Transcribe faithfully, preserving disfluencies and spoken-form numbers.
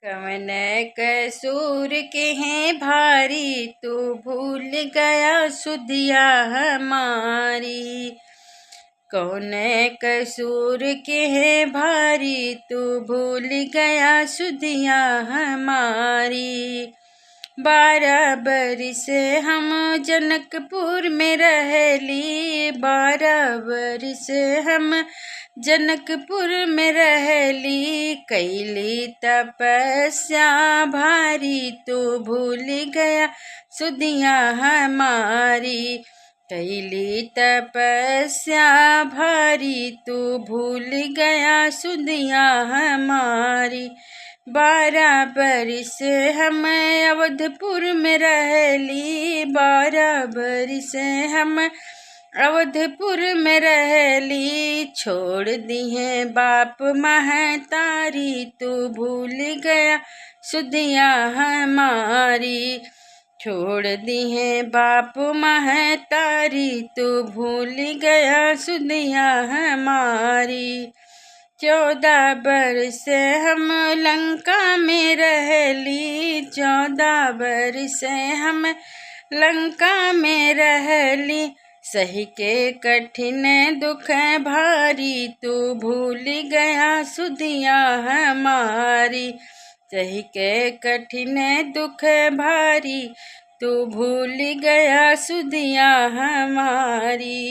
कवन कसूर के है भारी, तू भूल गया सुधिया हमारी। कौन कसूर के है भारी, तू भूल गया सुधिया हमारी। बारह बरिस हम जनकपुर में रहली, बारह बरिस हम जनकपुर में रहली, कैली तपस्या भारी, तू भूल गया सुधिया हमारी। कैली तपस्या भारी, तू भूल गया सुधिया हमारी। बारह बरिस हम अवधपुर में रहली, बारह बरिस हम अवधपुर में रहली। छोड़ दिहे बाप महतारी, तू भूल गया सुधिया हमारी। छोड़ दिहे बाप महतारी, तू भूल गया सुधिया हमारी। चौदह बरिस हम लंका में रहली, चौदह बरिस हम लंका में रहली। सही के कठिन दुख भारी, तू भूल गया सुधिया हमारी। सही के कठिन दुख भारी, तू भूल गया सुधिया हमारी।